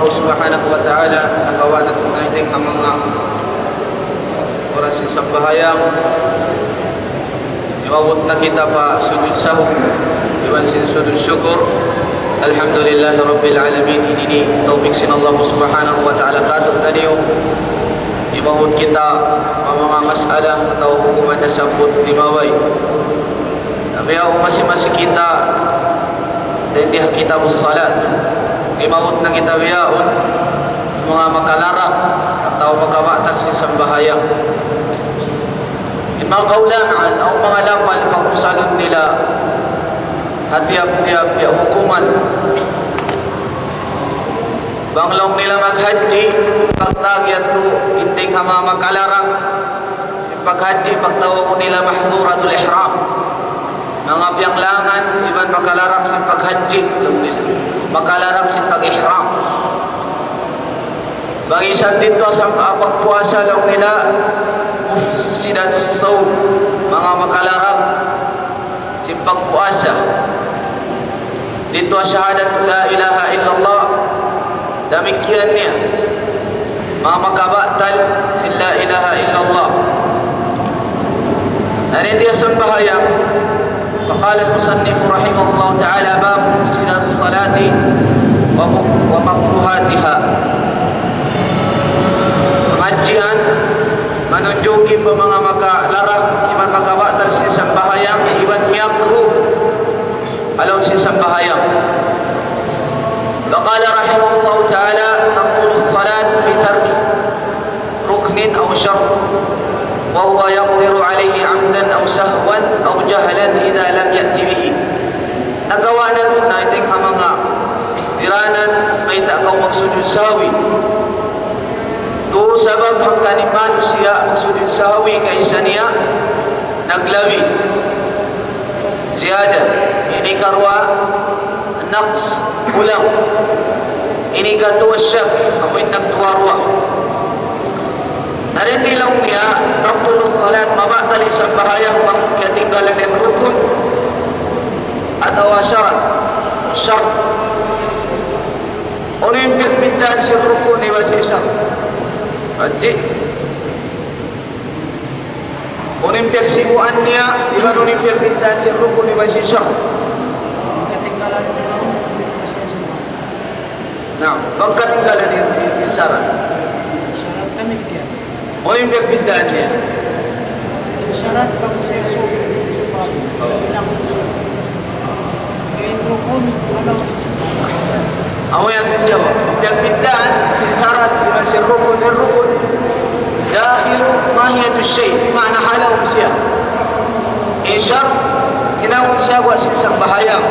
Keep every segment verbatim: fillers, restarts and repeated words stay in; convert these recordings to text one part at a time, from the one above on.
Allah Subhanahu wa Ta'ala, nakawa' natu' na in manga oras sin sambahayang. Imabut na kita pa sujud sahwi iban sin sujud syukur. Alhamdulillahi Rabbil Alamin. Ini in tawfik sin Allah Subhanahu wa Ta'ala kātu'niyu. Imabut kita pa manga mas'ala atawa hukuman nasabbut limabay. Bihaun masi-masi kita dayn di ha kitabus salat. Imabut na kita bihaun manga makalarang atawa makabatal sin sambahayang. In manga kaulamaan, awn manga lamal pag-usalun nila ha tiyap-tiyap ya hukuman. Bang laung nila maghajji, pagtawag yadtu, in dayn ha manga makalarang sin paghajji, pagtawagun nila mahdhuratul ihram. Manga piyanglangan iban makalarang sin paghajji, laung nila. Makalarang sin pag-ihram. Bang misan didtu ha sam-, ah, pagpuasa, laung nila, mufsidatus sawm, manga makalarang sin pagpuasa. Didtu ha shahadat la ilaha illallah, damikkiyan niya manga makabatal sin la ilaha illallah. Na dayn di ha sambahayang, فقال المصنف رحمه الله تعالى: باب مفسدات الصلاة وم-، ومكروهاتها. Pangadjian manunjuki pa manga makalarang iban makabatal sin sambahayang iban miyakruh ha lawm sin sambahayang. وقال رحمه الله تعالى: تبطل الصلاة بترك ركن أو شرط، وهو يقدر عليه عمدا أو سهوا أو جهلا إذا لم يأت به. Nakawa' natu' na in dayn ha manga diranan, mayta' kaw magsujud sahwi. Tuud sabab hangkan in manusiya' magsujud sahwi, kaisa niya naglabi. Ziyada. Ini karuwa, naqs, kulang. Ini katu, shak, amu in nagduwa-ruwa. Na dayn di laung niya, تبطل الصلاة, mabatal in sambahayang bang kiyatinggalan in rukun atawa sharat. Shart. Unu in piyagbiddaan sin rukun iban sin shart? Hadji. Unu in piyagsibuan niya, iban unu in piyagbiddaan sin rukun iban sin shart? Katinggalan in rukun, di' na siya sambahayang. Naam, bang katinggalan in, in, in sharat. Sharat damikkiyan. Unu in piyagbiddaan niya? In sharat bang siya sumud, sumud. Oh. Ilang sumud. In rukun, unu? Amu yan in jawab. Piyagbiddaan sin sharat iban sin rukun, in rukun داخل ماهية الشيء, bima'na ha lawm siya. In shart, hinangun siya guwa' sin sambahayang.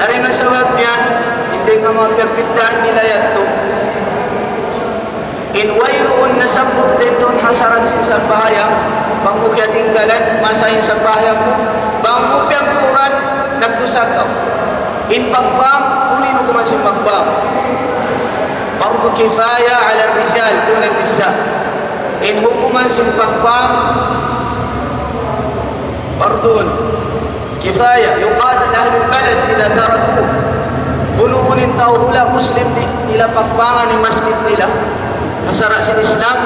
Na dayn ha sabab yan, in dayn ha manga piyagbiddaan nila yadtu, in wayruun nasabbut dayn duun ha sharat sin sambahayang, bang mu kiyatinggalan, masa in sambahayang mu, bang mu piyagtuuran, nagdusa kaw. In pagbang, unu in hukuman sin pagbang? Fardu kifaya ala rijal duna nisa. In hukuman sin pagbang, fardun kifaya, yuqatal ahlul balad idha taraku. Bunuun in tau hula' Muslim di' nila pagbangan in masjid nila. Ha sara' sin Islam,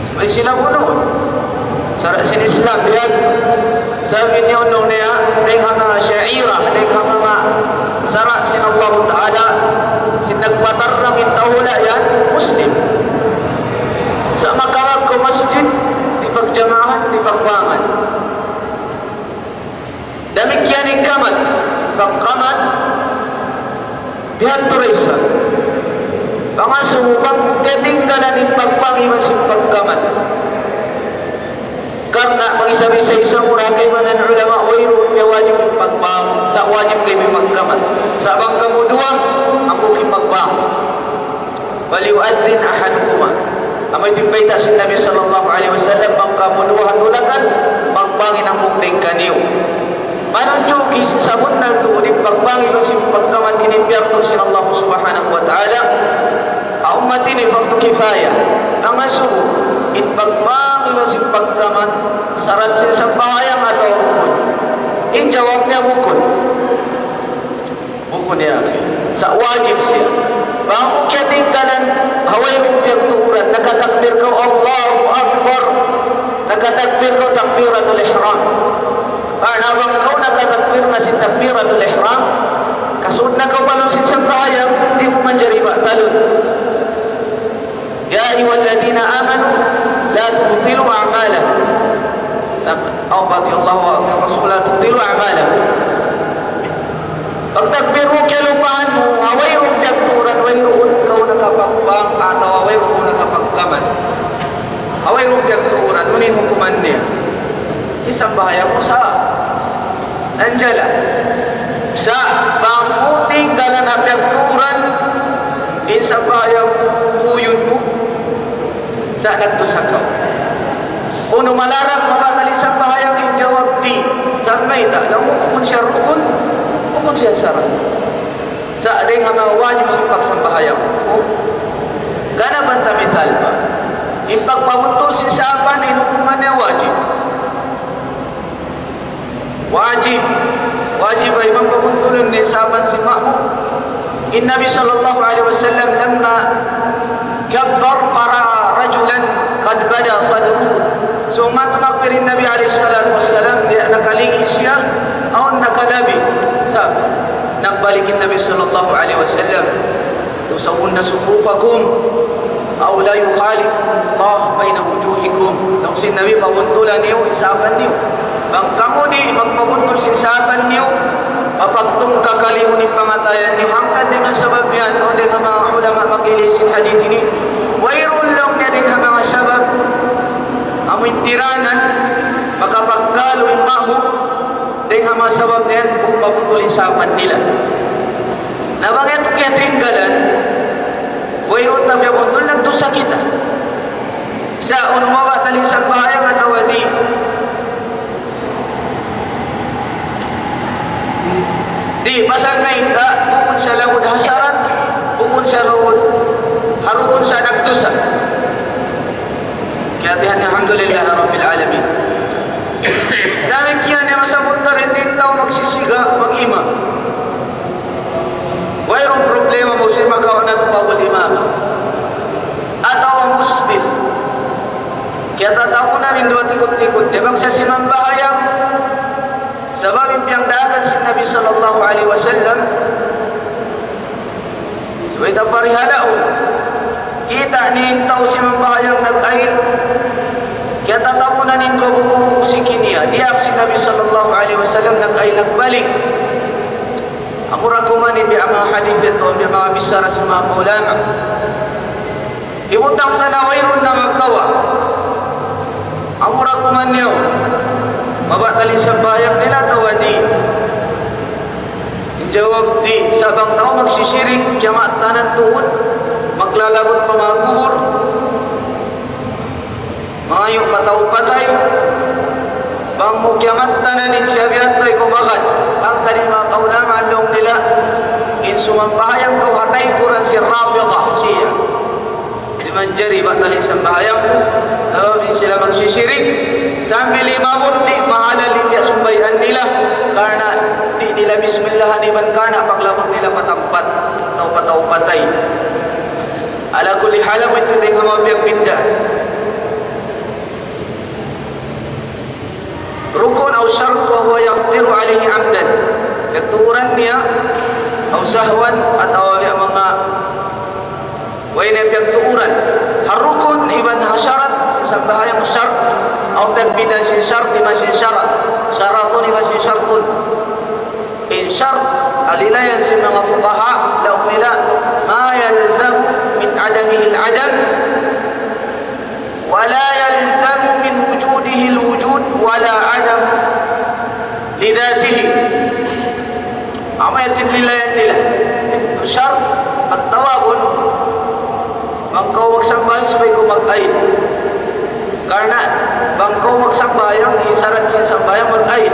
subay sila bunuun. Sara' sin Islam, biya' sabab niya unu niya, dayn ha manga sha'ira, dayn ha manga sara' sin Allahu Ta'ala, sin nagpatarrang in tau hula' yan, Muslim. Sa' makawag kaw masjid, di' pagjamahan, di' pagbangan. Damikkiyan in kamad, pagkamad, bihadtu da isab. Pangasubu bang mu kiyatinggalan in pagbang iban sin pagkamad. Karna' mag-isa-isa, isa mura kaibanan ulama, wayruun piyawajib in pagbang, sa' wajib kaymu in pagkamad. Sa' bang kamu duwa, hambuuk in pagbang. فليؤذن أحدكما. Amu yadtu in bayta' sin Nabi sallallahu alayhi wasallam, bang kamu duwa ha tulakan, magbang in hambuuk dayn kaniyu. Manunjuki sin sabunnal tuud in pagbang iban sin pagkamad ini piyardu sin Allah subhanahu wa ta'ala ha ummat ini, fardu kifaya. Pangasubu, in pagbang iban sin pagkamad, sarat sin sambahayang atawa bukun? In jawab niya bukun. Bukun, ya akhi. Sa' wajib siya. Bang mu kiyatinggalan, ha wayruun piyagtuuran, nakatakbir kaw, Allahu Akbar. Nakatakbir kaw, takbiratul ihram. Karna' bang kaw nakatakbir na sin takbiratul ihram, kasud na kaw pa lawm sin sambahayang, di' mu manjari batalun. يا أيها الذين آمنوا لا تبطلوا أعمالكم. Sa-, أطيعوا الله وأطيعوا الرسول لا تبطلوا أعمالكم. Pagtakbir mu, kiyalupahan mu, ha wayruun piyagtuuran, wayruun kaw nakapagbang, atawa wayruun kaw nakapagkamali. Ha wayruun piyagtuuran, unu in hukuman niya? In sambahayang mu sa' nanjala. Sa' bang mu tinggalan ha piyagtuuran, in sambahayang mu, tuyun mu, sa' nagdusa kaw. Unu, malarak mabatal in sambahayang? In jawab, di'. Sa' mayta', laung mu bukun siya rukun, bukun siya sarat. Sa' dayn ha manga wajib sin pagsambahayang. Gana banta misal pa. In pagpabuntul sin sapan, in hukuman niya wajib. Wajib. Wajib in pagpabuntulun sin sapan sin ma'mum. In Nabi sallallahu alayhi wasallam لما كبر فرأى رجلا قد بدا صدره. Summa tumakbir in Nabi alayhi salatu wassalam, di' nakalingi' siya, awn nakalabi. Sa' nagbalik in Nabi sallallahu alayhi wasallam, تسون صفوفكم أو لا يخالف الله بين وجوهكم. Laung sin Nabi, pabuntulan niyu in sapan niyu. Bang kamu di' magpabuntul sin sapan niyu, mapagtungka kaliyu in pangatayan niyu. Hangkan dayn ha sabab yan, awn dayn ha manga ulama maglilihis sin hadith ini, wayruun laung niya dayn ha manga sabab amu in tiranan, makapagkalu in ma'mum, dayn ha manga sabab yan, bukun mabuntul in sapan nila. Na bang yadtu kiyatinggalan, wayruun ta piyabuntul, nagdusa kita. Sa' unu, mabatal in sambahayang atawa di'? Di', pasal mayta', bukun siya lagud ha sarat, bukun siya lagud ha rukun, sa' nagdusa. Kiyatihan niya, alhamdulillahi rabbil alamin. Damikkiyan in masabut ta dayn ha tau magsisiga' mag-imam. Wayruun problema, muslim, makauna tu bawal imam. Atawa musbil. Kiyatatabunan in duwa tikut-tikut. Di' bang siya simambahayang. Sabab in piyagdaakan sin Nabi sallallahu alayhi wasallam, subay ta parihalaun. Kita' niya in tau simambahayang nag-ayl. Kiyatatabunan in duwa buku-buku siki niya. Diyaak sin Nabi sallallahu alayhi wasallam, nag-ayl, nagbalik. Amura kuman in biya' manga hadith yadtu, biya' manga bichara sin manga ulama. Hibutang ta na wayruun na makawa'. Amura kuman niya, mabatal in sambahayang nila atawa di'? In jawab, di'. Sa' bang tau magsisirik, kiyamattanan tuud, maglalabut pa manga kubul, mangayu' pa tau patay, bang mu kiyamattanan in siya biya' yadtu, ikaw magad. Hangkan in manga kaulamaan laung nila, in sumambahayang kaw ha taykuran sin Rafidah, Shia. Di' manjari batal in sambahayang mu, sabab in sila magsisirik, sambil imabut di' mahalal in biya' sumbayaan nila, karna' di' nila bismillahan iban karna' paglabut nila pa tampat, atawa pa tau patay. Ala kulli hal, amu yadtu dayn ha manga piyagbidda'. ركن أو شرط وهو يقدر عليه عمدا. Piyagtuuran niya, أو سهوا, atawa biya' manga way niya piyagtuuran. Ha rukun iban ha sharat, sin sambahayang shart, awn piyagbidda' sin shart iban sin sharat. Sharatun iban sin shartun. In shart, ha lilayan sin manga fuqaha, laung nila, ما يلزم من عدمه العدم، ولا يلزم من وجوده الوجود ولا عدم لذاته. Amu yan in lilayan nila. Shart, at-tawagun, bang kaw magsambahayang subay kaw mag-ayl. Karna' bang kaw magsambahayang, in sarat sin sambahayang mag-ayl.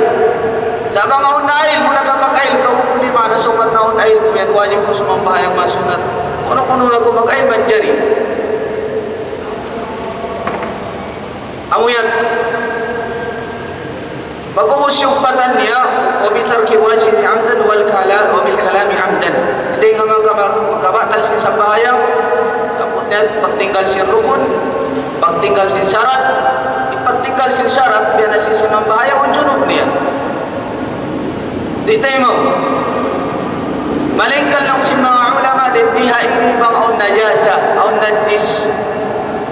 Sa' bang awn ayl mu, nakapag-ayl kaw, bukun di' maana sukat na awn ayl mu yan, wajib kaw sumambahayang masunnat. Kunu-kunu na kaw mag-ayl, manjari. Amu yan. Pag-ubus, hiyugpatan niya, وبترك الواجب عمدا والكلام، وبالكلام عمدا. Dayn ha makabatal sin sambahayang, sabut niya pagtinggal sin rukun, pagtinggal sin sarat, in pagtinggal sin sarat, biya' na sin simambahayang, awn junub niya. Di' taymaun. Malaingkan laung sin manga ulama, dayn di ha ini bang awn najasa, awn najis.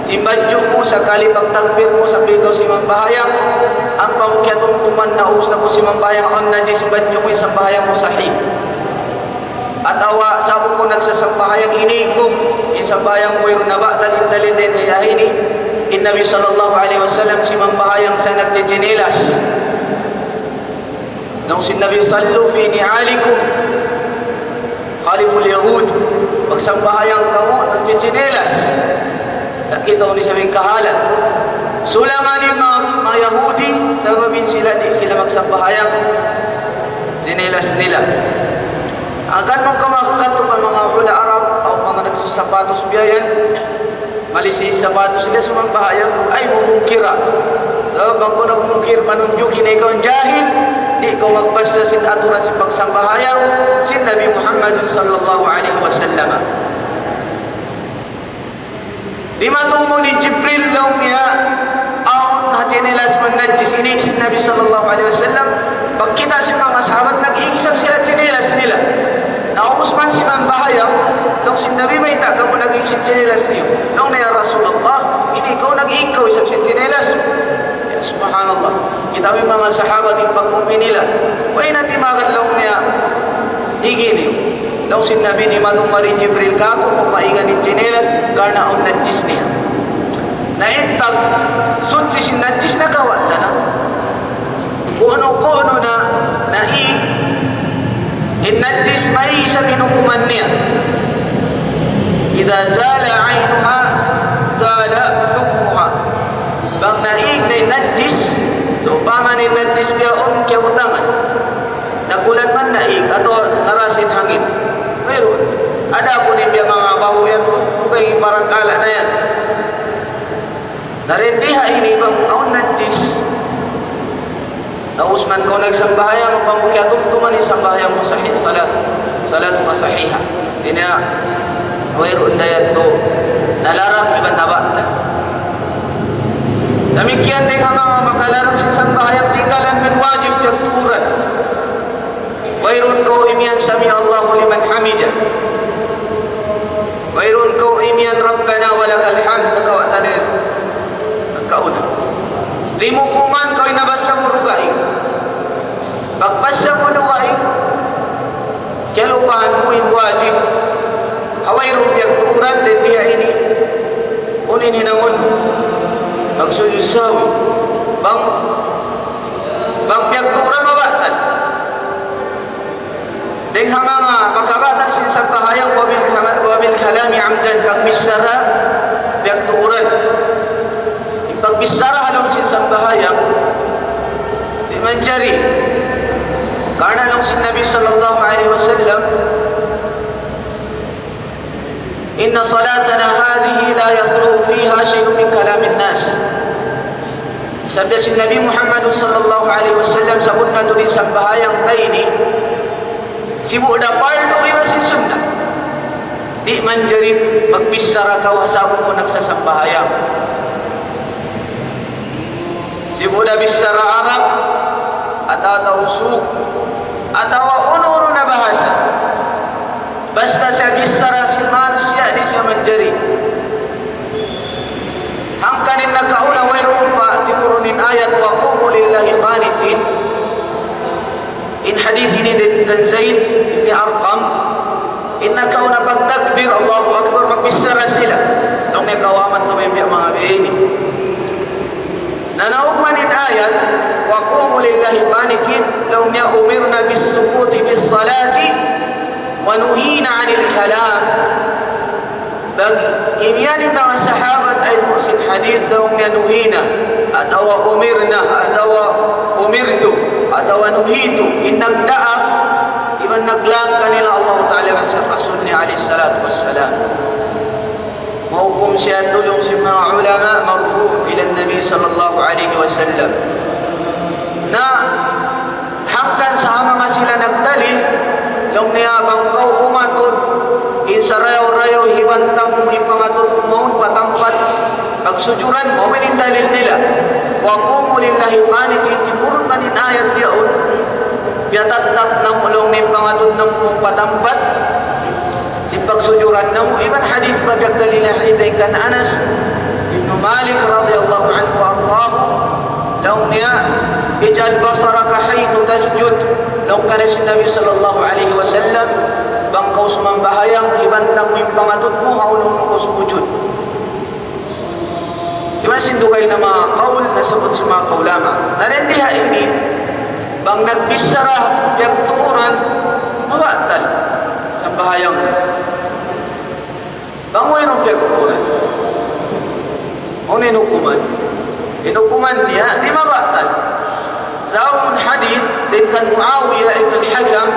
Sin badju' mu, sakali pagtakbir mu, sambil kaw simambahayang, ampa mu kiyatumtuman na ubus na kaw simambahayang, awn najis sin badju' mu, in sambahayang mu sahih. Atawa sa'bu kaw nagsasambahayang ini, in sambahayang mu wayruun nabatal, in dalil dayn ha ini, in Nabi sallallahu alayhi wasallam simambahayang sa nagchichinilas. Laung sin Nabi, صلوا في نعالكم خالفوا اليهود. Magsambahayang kamu nagchichinilas. Nakita' niyu siya in kahalan. Sulangan in manga, manga Yahudi, sabab in sila di' sila magsambahayang chinilas nila. Hangkan bang kaw makakadtu pa manga hula' Arab, awn manga nagsasapatus biya' yan, malisi sapatus sila sumambahayang, ay mumungkira. Sabab bang kaw nagmungkir, manunjuki na ikaw in jahil, di' kaw magbasa sin aturan sin pagsambahayang sin Nabi Muhammad sallallahu alayhi wasallam. Dimatung mawn hi Jibril laung niya, awn ha chinilas mu najis, ini sin Nabi sallallahu alayhi wasallam. Pagkita' sin manga sahabat, nag-iig isab sila chinilas nila. Na ubus man simambahayang, laung sin Nabi, mayta' kamu nag-iig sin chinilas niyu? Laung niya, "Ya Rasulullah, ini kaw nag-iig kaw isab sin chinilas." Ya, subhanallah. Kita' mu in manga sahabat in pagmu'min nila. Way na timakan laung niya, "Igi niyu." Laung sin Nabi, "Dimatung mari Jibril kāku', paigan in chinilas, karna' awn najis niya." Na in pagsuchi sin najis nakawa' ta na. Kunu-kunu na, naig, in najis may isab in hukuman niya. إذا زال عينها زال حكمها. Bang naig na in najis, sawpama na in najis bihaun kiyabutangan. Nag-ulan man naig, atawa narasa in hangin. Pero, adapun in biya' manga bahu yan, bukun parangkala na yan. Na dayn di ha ini bang awn najis. Na ubus man kaw nagsambahayang, bang mu kiyatumtuman in sambahayang mu sahih, salat, salatuka sahiha. Di' na, wayruun da yadtu nalarang iban nabatal. Damikkiyan dayn ha manga makalarang sin sambahayang tinggalan, in wajib piyagtuuran. Wayruun kaw imiyan سمع الله لمن حمده. Wayruun kaw imiyan ربنا ولك الحمد, nakawa' ta na yan. Nakauna. Di' mu kuman kaw in nabasa mu dugaing. Pagbasa mu dugaing, kiyalupahan mu in wajib. Ha wayruun piyagtuuran dayn di ha ini. Unu in hinangun? Magsujud sahwi. Bang, bang piyagtuuran mabatal. Dayn ha manga makabatal sin sambahayang, وبالكما-، وبالكلام عمدا, pagbichara piyagtuuran. In pagbichara ha lawm sin sambahayang, di' manjari. Karna' laung sin Nabi sallallahu alayhi wasallam, إن صلاتنا هذه لا يصلح فيها شيء من كلام الناس. Sabda sin Nabi Muhammad sallallahu alayhi wasallam, sabunnal tuud in sambahayang ta ini, sibu' da pardu iban sin sunnat. Di' manjari magbichara kaw ha sa'bu kaw nagsasambahayang. Sibu' da bichara Arab, atawa Tausug, atawa unu-unu na bahasa. Basta siya bichara sin manusiya', di' siya manjari. Hangkan in nakauna wayruun pa timurun in ayat, وقوموا لله قانتين. In hadith ini dayn kan Zaid ibn Arqam, in nakauna pagtakbir, Allahu Akbar, magbichara sila. Laung niya kawaman tu biya' manga biya' ini. Na naug man in ayat, وقوموا لله قانتين, laung niya أمرنا بالسكوت في الصلاة ونهينا عن الكلام. Bang imiyan in manga sahabat ay mu sin hadith laung niya نهينا, atawa أمرنا, atawa أمرت, atawa نهيت, in nagdaak, iban naglāng kanila Allah Ta'ala iban sin Rasul niya alayhi salatu wassalam. Mahukum siya laung sin manga ulama مرفوع إلى النبي صلى الله عليه وسلم. Na hangkan sa ha manga sila nagdalil, laung niya bang kaw umatud Bantang mu in pangatud mu mawn pa tampat pagsujuran mu, amu in dalil nila. وقوموا لله قانتين, timurun man in ayat yaun. Piyatattat namu' laung niya in pangatud namu' pa tampat sin pagsujuran namu'. Iban hadith pa piyagdalil, hadith dayn kan Anas ibn Malik radiyallahu anhu wa ardahu. Laung niya, اجعل بصرك حيث تسجد. Laung kaniya sin Nabi sallallahu alayhi wasallam, bang kaw sumambahayang, hibantang mu in pangatud mu ha unu-unu kaw sumujud. Iban sin dugaing manga kaul nasabbut sin manga kaulama. Na dayn di ha ini, bang nagbichara piyagtuuran, mabatal sambahayang. Bang wayruun piyagtuuran, unu in hukuman? In hukuman niya, di' mabatal. Sa' awn hadith dayn kan Muawiya ibn al-Hakam,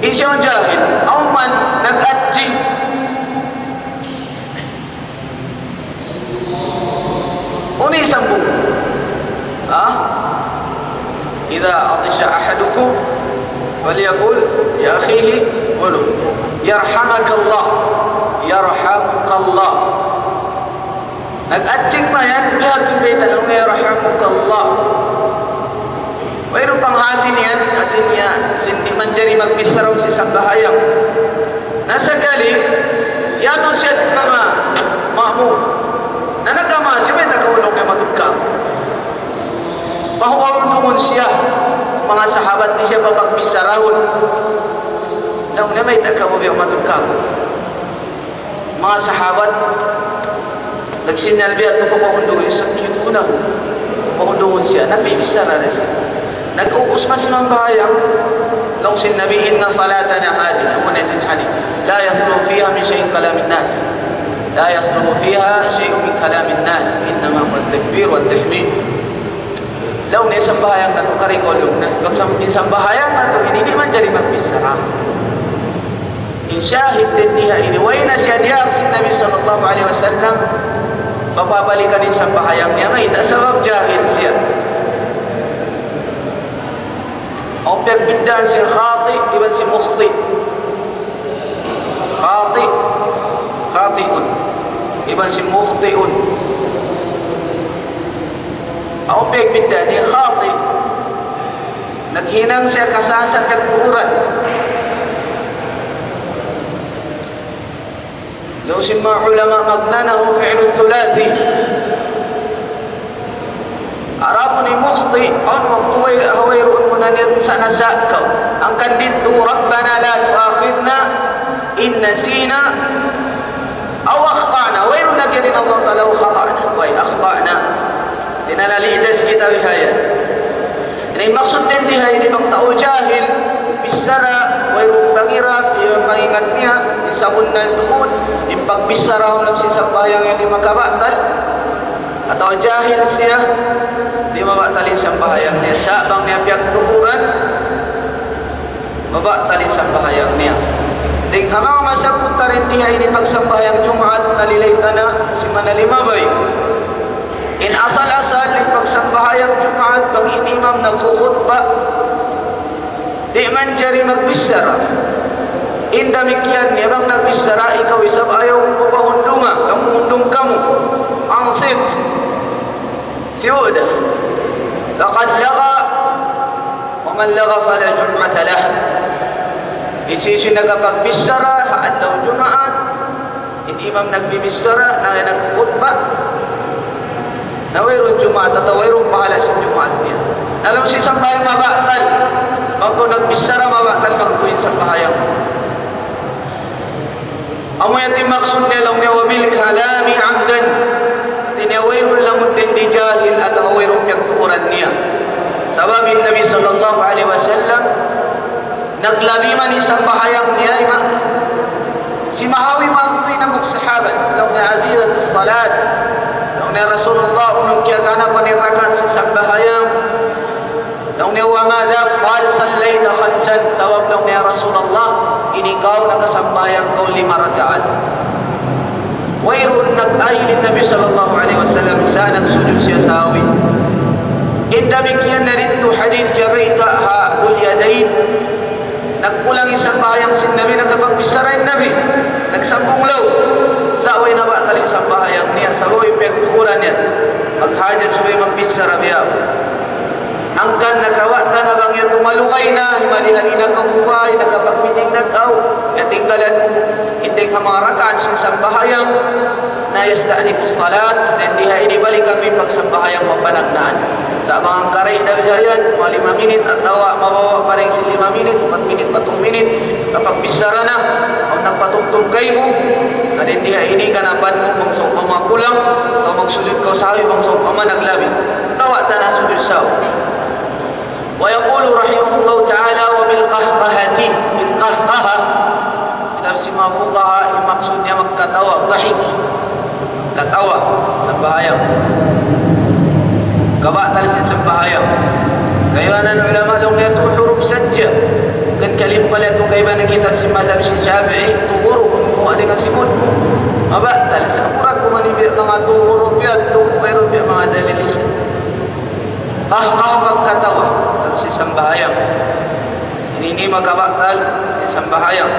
in siya jahil, awn man nag-aching. Unu in sambung? Ha? إذا عطس أحدكم فليقل لأخيه, قل, يرحمك الله, يرحمك الله. Nag-aching mayan, biya' ha yan in bayta', laung niya, يرحمك الله. Wayruun panghati niya, hati niya, sin di' manjari magbichara sin sambahayang. Na sakali, yadtu siya sin manga ma'mum. Na nagkamasi, mayta' kaw, laung niya, matud kaku'? Pahundungun siya. Manga sahabat, di' siya pagbicharahun. Laung niya, mayta' kaw biya' matud kaku'? Manga sahabat, nagsinyal biya' yadtu, pahundungun, يسكتونه. Pahundungun siya, nagbibichara na siya. Nag-ubus man sumambahayang, laung sin Nabi, إن صلاتنا هذه, amu na in hadith, لا يصلح فيها من شيء كلام الناس. لا يصلح فيها شيء من كلام الناس. إنما هو التكبير والتحميد. Laung niya, sambahayang natu', kari kaw, laung niya. Pagsam-, in sambahayang natu' ini, di' manjari magbichara. In shahid dayn di ha ini, way na siya diyaak sin Nabi sallallahu alayhi wasallam, papabalikan in sambahayang niya, mayta'? Sabab jahil siya. Awn piyagbiddaan sin khati' iban sin mukhti'. Khati', khati'un. Iban sin mukhti'un. Awn piyagbiddaan in khati'. Naghinang siya kasaan sa katuran. Laung sin manga ulama, magnanahu fi'lu thulathi. Adapun in mukhti', awn waktu way, wayruun mu na niyat sa nasa kaw. Hangkan didtu, ربنا لا تؤاخذنا إن نسينا أو أخطأنا. Wayruun na giyan in Allah Ta'ala أو أخطأنا. Way, أخطأنا. Di' na lalidas kita bihayan. Ini maksud dayn di ha ini, bang tau jahil, bichara, wayruun pangira, di' pangingat niya, in sabunnal tuud, in pagbichara ha lawm sin sambahayang yan di' makabatal, atawa jahil siya, di' mabatal in sambahayang niya. Sa' bang niya piyagtuuran, mabatal in sambahayang niya. Dayn ha manga masabbut ta dayn di ha ini, pagsambahayang Jumaat, nalilay ta na, simana limabay. In asal-asal in pagsambahayang Jumaat, bang in imam nagkhukhutba, di' manjari magbichara. In damikkiyan niya, bang nagbichara, ikaw isab ayaw mu pahundunga, kamu hundung kamu. أنصت. Siyu' da. فقد لغى ومن لغى فلا جمعة له. Hisiyu-siyu nakapagbichara ha adlaw Jumaat, in imam nagbibichara, na nagkhutba, na wayruun Jumaat atawa wayruun pahala sin Jumaat niya. Na laung sin sambahayang mabatal. Bang kaw nagbichara, mabatal bang kaw in sambahayang. Amu yadtu in maksud niya laung niya, وبالكلام عمدا. Hati niya wayruun lamud dayn di jahil atawa wayruun piyagtuuran niya. Sabab in Nabi sallallahu alayhi wasallam, naglabi man in sambahayang niya, ima-, simahaw in manga tinamuk sahabat, laung niya, أزيدت الصلاة. Laung niya, Rasulullah, unu in kiyaganapan in rakaat sin sambahayang? Laung niya, وما ذاك؟ قال صليت خمسا. Sabab laung niya, Rasulullah, in ikaw nakasambahayang kaw lima rakaat. Wayruun nag-ayil in Nabi sallallahu alayhi wasallam, sa' nagsujud siya sahwi. In damikkiyan na didtu hadith kiyabayta' ha Dhul Yadayn. Nagkulang in sambahayang sin Nabi, nakapagbichara in Nabi. Nag- Sambung laung, sa' way na batal in sambahayang niya, sabab way piyagtuuran niya. Maghajat subay magbichara biya' Hangkan nakawa' ta na bang yadtu malugay na, himali-hali na kaw, ubay, nakapagmiting na kaw, katinggalan mu in dayng ha manga rakaat sin sambahayang, na يستأنف الصلاة, dayn di ha ini balikan mu in pagsambahayang mapanagnaan. Sa' bang hangkaray da bihayan, manga lima minit, atawa mababa' pa dayn sin lima minit, upat minit, pa tū minit, kapagbichara na, awn nagpatumtum kaymu, na dayn di ha ini kanapan mu bang sawpama kulang, atawa magsujud kaw sahwi bang sawpama naglabi. Kawa' ta na sujud sahwi. ويقول رحمه الله تعالى: وبالقهقهة, بالقهقهة. Kitab sin manga fuqaha, in maksud niya magkatawa, dahik. Magkatawa, sambahayang. Kabatal sin sambahayang. Kaibanan ulama laung niya tū huruf sadja. Kan kalimpal yadtu kaibanan kitab sin madhab sin Shafi'i, tū huruf, kumuha' dayn ha simud mu. Mabatal, sa' mura ku man in biya' manga tū huruf yadtu, wayruun biya' manga dalil isa. Qahqaha pagkatawa, dayn sin sambahayang. Ini, ini makabatal sin sambahayang.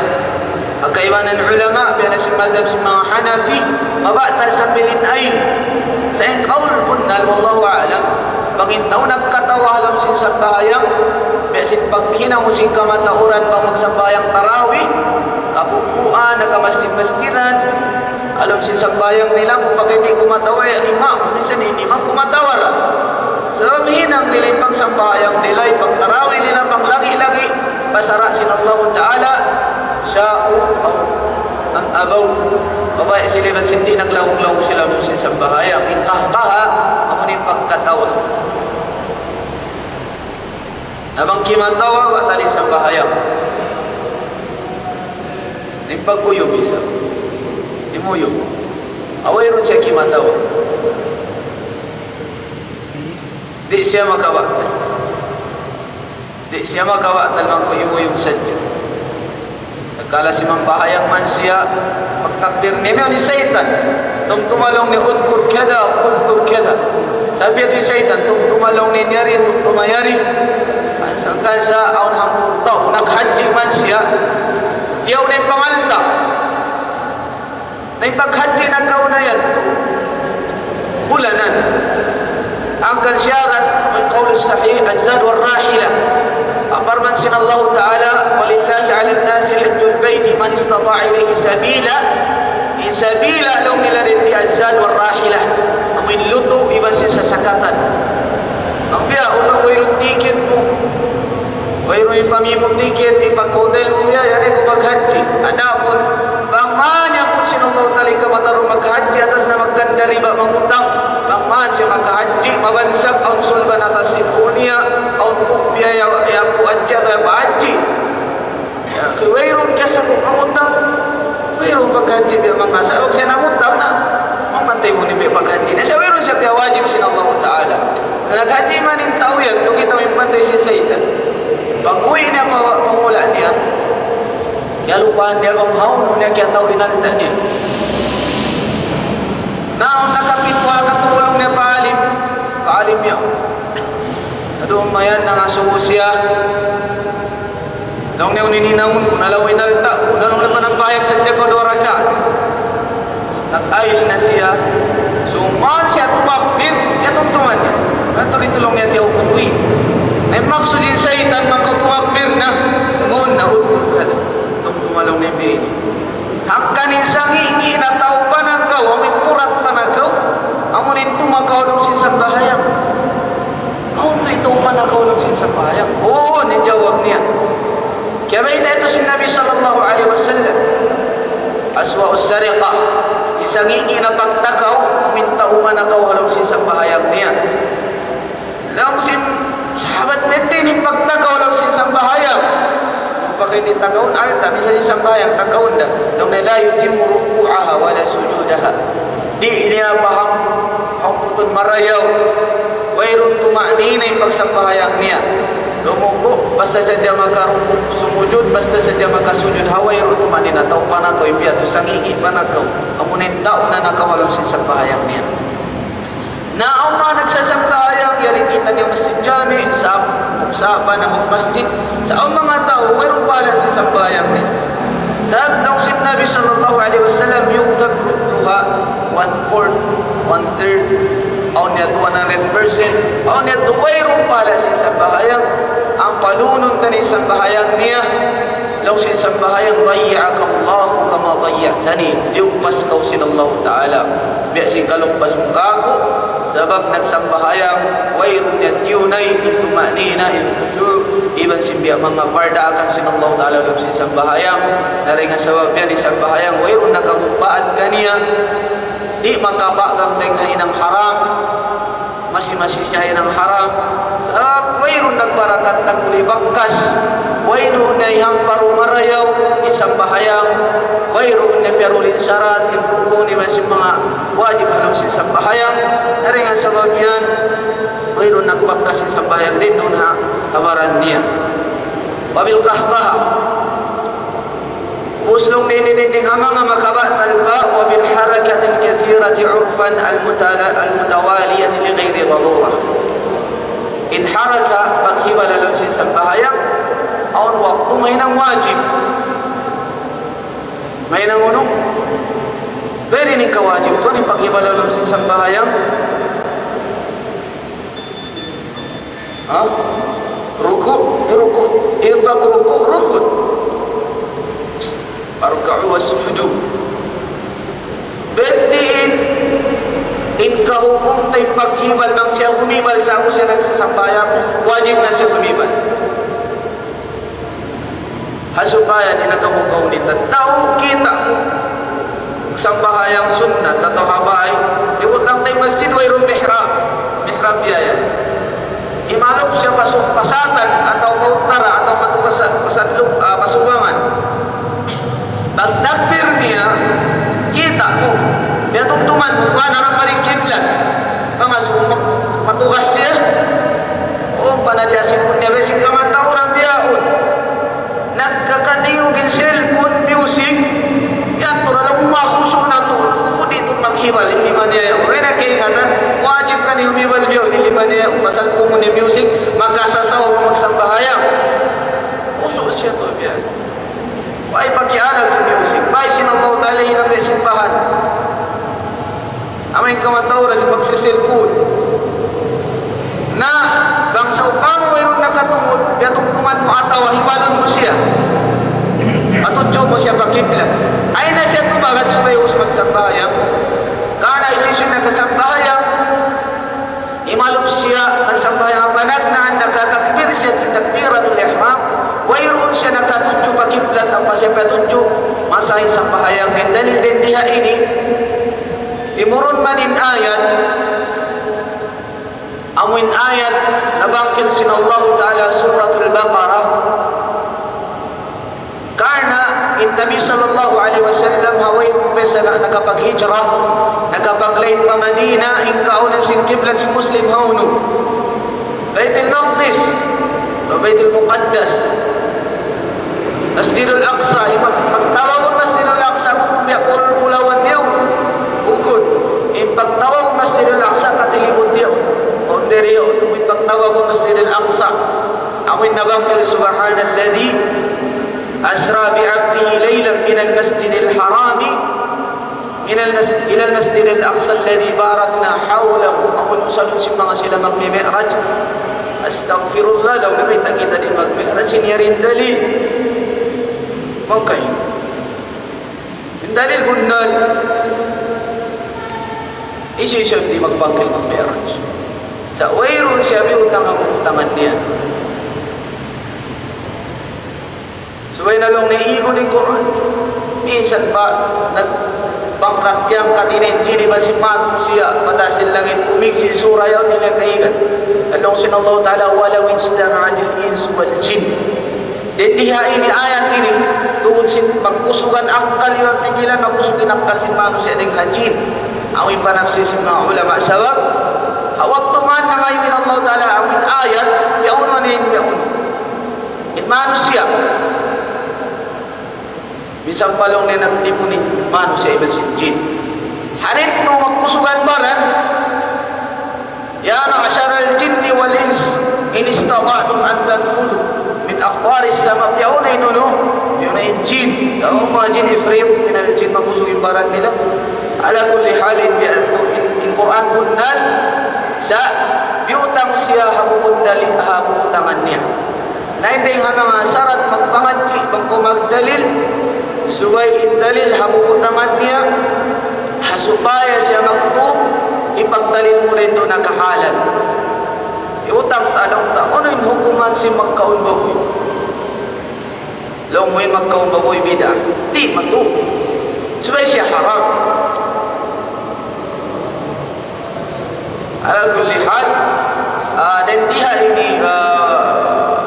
Kaibanan ulama, biya' na sin madhab sin manga Hanafi, mabatal sambil in ain. Sa' in qawl bunnal, wallahu a'lam, bang in tau nagkatawa ha lawm sin sambahayang, biya' sin paghinang sin kamatauran bang magsambahayang tarawih, kapupuan, nakamasjid-masjidan, ha lawm sin sambahayang nila, bang pagka di' kumatawa in imam, minsan in imam kumatawa ra. Sabab hinang nila in pagsambahayang nila, in pagtarawih nila, bang lagi'-lagi' pa sara' sin Allahu Ta'ala, شاءوا أو أم أبوا. Mabaya' sila iban sin di', naglawag-lawag sila ha lawm sin sambahayang. In qahqaha, amu in pagkatawa. Na bang kimatawa, batal in sambahayang. In pag-uyum isab. Imuyum. Wayruun siya kimatawa. Di' siya makabatal. Di' siya makabatal bang kaw imuyum sadja. Tatkala simambahayang man siya, pagtakbir niya, miyari in saytan. Tumtuma laung niya, اذكر كذا، اذكر كذا. Sabi yadtu in saytan, tumtuma laung niya yari, tumtuma yari. Hangkan sa awn hambuuk tau, naghajji man siya. Tiyaun in pangalta'. Na in paghajji nakauna yan, bulanan. Hangkan siyarat, من قول الصحيح الزاد والراحلة. Parman sin Allahu Ta'ala, ولله على الناس حج البيت من استطاع إليه سبيلا. In sabila laung nila didtu الزاد والراحلة. Amu in lutu' iban sin sasakatan. Bang biya' unu, wayruun ticket mu. Wayruun hipamī' mu ticket, hipag-hotel mu, ya, yan in kaw maghajji. Adapun, bang man yaput sin Allahu Ta'ala in kamatarung maghajji, atas na magkandari ba mangutang. Bang man siya maghajji, mabansag, awn sulban atas sin ū niya, awn kupya ya, ya ku hajji, atawa ya pa hajji. Ya, wayruun kiyasanggup mangutang. Wayruun paghajji biya' manga sa', bang siya nangutang na, mamantay mu in biya' paghajji niya. Sa' wayruun siya piyawajib sin Allahu Ta'ala. Na naghajji man in tau yan, tuud kita' in panday sin saytan. Pag-uwi' niya pa, pa hula' niya, kiyalupahan niya bang hawnu niya kiyatau in alta' niya. Na, awn nakapituha katumulong niya pa alim, pa alim niya. Adu mayan nangasubu siya. Laung niya, "Unu in hinangun ku? Na laung in alta' ku, na laung niya panambahayang sadja kaw duwa rakaat." Nag-ayil na siya. Sumūng siya tumakbir, kiyatumtuman niya. Natu' di' laung niya tiyaw kutuwi. Na in maksud sin saytan, bang kaw tumakbir na, mawn na, udkul ka. Tumtuma laung niya biya' ini. Hangkan in sangi'-ngi' na tau panakaw, amu in purat panakaw, amu in tumakaw ha lawm sin sambahayang. Awn tuud in tau panakaw ha lawm sin sambahayang. Uu, in jawab niya. Kiyabayta' yadtu sin Nabi sallallahu alayhi wasallam. أسوأ السرقة. In sangi'-ngi' na pagtakaw, amu in tau manakaw ha lawm sin sambahayang niya. Laung sin sahabat, "Mayta' in pagtakaw ha lawm sin sambahayang?" Bang pagka di' takawun alta', minsan in sambahayang takawun da. Laung niya, لا يتم ركوعها ولا سجودها. Di' niya pahamput-, hamputun marayaw. Wayruun tuma'nina in pagsambahayang niya. Rumuku', basta sadja makaruku', sumujud, basta sadja makasujud, ha wayruun tuma'nina, tau panakaw, in biya' yadtu sangi'-ngi' panakaw. Amu na in tau nanakaw ha lawm sin sambahayang niya. Na awn manga nagsasambahayang, yari kita' niya Masjid Jami', sa-, sa'bu na magmasjid. Sa' awn manga tau, wayruun pahala sin sambahayang niya. Sabab laung sin Nabi sallallahu alayhi wasallam, يكتب ردها, one fourth, one third, awn niya one hundred percent, awn niya wayruun pahala' sin sambahayang, ampa lunun kaniya in sambahayang niya, laung sin sambahayang, ضيعك الله كما ضيعتني, liyukpas kaw sin Allah Ta'ala biya' sin kalukpas mu kāku', sabab nagsambahayang, wayruun niya tiyunay in tuma'nina, in khushu', iban sin biya' manga pardaakan sin Allah Ta'ala ha lawm sin sambahayang, na dayn ha sabab yan in sambahayang, wayruun nakamumpaat kaniya, di' makapagang dayn ha hinang haram, masi-masi siya ha hinang haram, sabab wayruun nagbarakat, nagkulay bakas, wayruun niya ihamparu marayaw in sambahayang, wayruun niya piyaruli in sarat, in rukun, iban sin manga wajib ha lawm sin sambahayang, na dayn ha sabab yan, wayruun nagbakas in sambahayang dayn duun ha, ha baran niya. وبالقهقهة. Ubus laung niya in dinding ha manga makabatal pa, وبالحركة الكثيرة عرفا المتلا-، المتوالية لغير ضرورة. In haraka, paghibal ha lawm sin sambahayang, awn waktu mahinang wajib. Mahinang unu? Pwede in kawajib tuud in paghibal ha lawm sin sambahayang. Ha? Ruku', ruku', in pagruku', ruku'. واركعوا واسجدوا. Bukun in, in kahukum ta in paghibal, bang siya humibal sa'bu siya nagsasambahayang, wajib na siya humibal. Ha supaya di' na kamu kaunitan. Tau kita' sambahayang sunnat atawa ha bay, di' utang tay masjid wayruun mihrab. Mihrab biya' yan. Imalup siya pasu-, pasatan atawa pautara atawa matu pasa-, pasadluk, ah, pasubangan. Pagtakbir niya, kita' mu. Biya' tumtuman mu, kuwan harap pa in kiblat. Manga sumuk, matugas siya. O, panadya sipun niya, biya' sin kamatauran bihaun. Nagkakadiyug in cellphone, music. Yan, tura lang umakuso na tu. Di' tu maghibal, in lima niya yan. Kaya na kaingatan, wajib kaniya humibal bihaun, in lima niya yan. Pasal kumun in music, makasasaw magsambahayang. Kuso siya tu biya'. Way pakialam sin music. Bay sin Allah Ta'ala hinang da simbahan. Amu in kamatauran sin pagsiselpon. Na, bang sawpama wayruun nakatungud, piyatumtuman mu atawa hibalun mu siya. Patudju mu siya pa kiblat. Ayaw na siya tumagad subay ubus magsambahayang. Karna' hisiyu-siyu nakasambahayang, imalup siya, nagsambahayang, panagnaan nakatakbir siya sin takbiratul ihram, wayruun siya nakatudju pa kiblat, ampa siya patudju, masa in sambahayang. In dalil dayn di ha ini, timurun man in ayat, amu in ayat nabangkil sin Allahu Ta'ala Suratul Baqarah, karna' in Nabi sallallahu alayhi wasallam ha wayruun pa siya na-, nakapaghijra, nakapaglain pa Madina, in kaawnan sin kiblat sin Muslim hawnu? Baytul Maqdis, atawa Baytul Muqaddas. Masjidul Aqsa, in pag-, pagtawagun Masjidul Aqsa, bukun biya' Kulul Bulawan yaun. Bukun. In pagtawagun Masjidul Aqsa, katilibut yaun. Boundary yaun. In pagtawagun Masjidul Aqsa. Amu in nabangkil, سبحان الذي أسرى بعبده ليلا من المسجد الحرام من المس-، إلى المسجد الأقصى الذي باركنا حوله. Amun usalun sin manga sila magmi-mi'raj. Astaghfirullah, laung niya mayta' kita di' magmi'raj, in yari in dalil. Okay. In dalil bunnal. Hisiyu-siyu di' magbangkil magmi'raj? Sa' wayruun siya biyutang ha butangan niya. Subay na laung niya igun in Qur'an. Minsan pa, nagbangkat yan, katininjini ba sin matu siya, mataas sin langit, umig sin sura yaun, di' niya kaigan. Laung sin Allah Ta'ala, ولو اجتمعت الإنس والجن. Dayn di ha ini ayat ini, tungud sin magkusugan akkal iban pikilan, magkusug in akkal sin manusiya' dayn ha jin. Amu in panapsir sin manga ulama sabab, ha waktu man nangayu' in Allah Ta'ala, amu in ayat, yaun na in yaun. In manusiya'. Minsan pa laung niya nagtipun in manusiya' iban sin jin. Ha ditu magkusugan baran, يا معشر الجن والإنس إن استطعتم أن تنفذوا من أقطار السماء. Yaun na in unu, yaun na in jin. Awn manga jin ifrit, minal jin, makusug in baran nila. Ala kulli halin, biya' in, in Qur'an bunnal, sa' biyutang siya ha bukun dalil, ha bukutangan niya. Na in dayng ha manga sarat magpangadji', bang kaw magdalil, subay in dalil ha bukutangan niya, ha supaya siya magtūg, hipagdalil mu dayn duun ha kahalan. Iyutang ta, laung ta, unu in hukuman sin magkaun babuy? Laung mu in magkaun babuy bid'ah. Di' matu. Subay siya haram. Ala kulli hal, ah, dayn di ha ini, ah,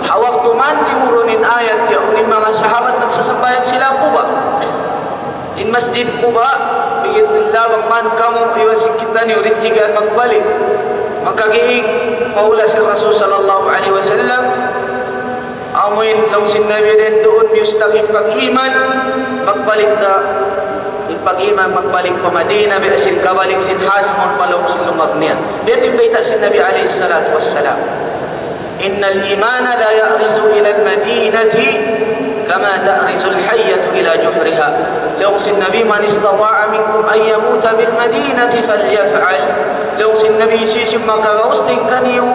ha waktu man timurun in ayat yaun, in manga sahabat nagsasambahayang sila Quba. In Masjid Quba, bi'idhnillah, bang man kamu iban sin kitaniyu, di' jigaan magbalik. Makagiing pa hula' sin Rasul sallallahu alayhi wasallam, amuin laung sin Nabi dayn duun, miyustahil pag-iman, magbalik na, in pag-iman, magbalik pa Madina, biya' sin kabalik sin has, mawn pa lawm sin lumag niya. Biya' diin in bayta' sin Nabi alayhi salatu wassalam. إن الإيمان لا يأرز إلى المدينة كما تأرز الحية إلى جحرها. Laung sin Nabi, من استطاع منكم أن يموت بالمدينة فليفعل. Laung sin Nabi, hisiyu-siyu makagaus dayn kaniyu,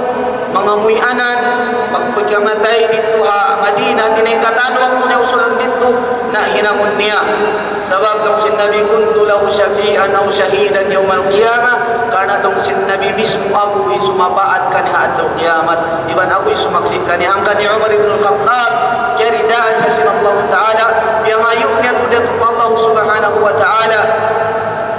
mangamuy anan, magpakamatay didtu ha Madina, di' na in katan waktu niya usulun didtu, na hinangun niya. Sabab laung sin Nabi, كنت له شفيعا أو شهيدا يوم القيامة. Karna' laung sin Nabi mismu aku in sumapaat kaniya ha adlaw kiyamat. Iban aku in sumaksi' kaniya. Hangkan hi Umar ibn al-Khattab, kiyaridaan siya sin Allahu Ta'ala, piyangayu' niya tuud yadtu pa Allah Subhanahu wa Ta'ala.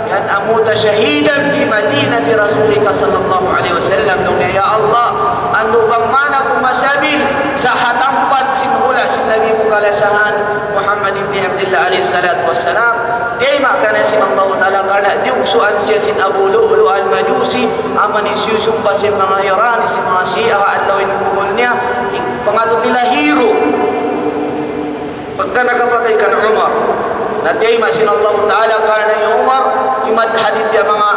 بأن أموت شهيدا في مدينة رسولك صلى الله عليه وسلم. Laung niya, "Ya Allah, andu' bang man aku masabil sa ha tampat sin hula' sin Nabi mu kalasahan, Muhammad ibn Abdullah alayhi salatu wassalam." Tiyayma' kaniya sin Allahu Ta'ala karna' diyugsuan siya sin Abu Lu'lu' al-Majusi, amu in siyusumba sin manga Iran, sin manga Shia, adlaw in kubul niya, pangadji' nila hero. Pagka nakapatay kan Umar, na tiyayma' sin Allahu Ta'ala karna' hi Umar, imat hadith ya manga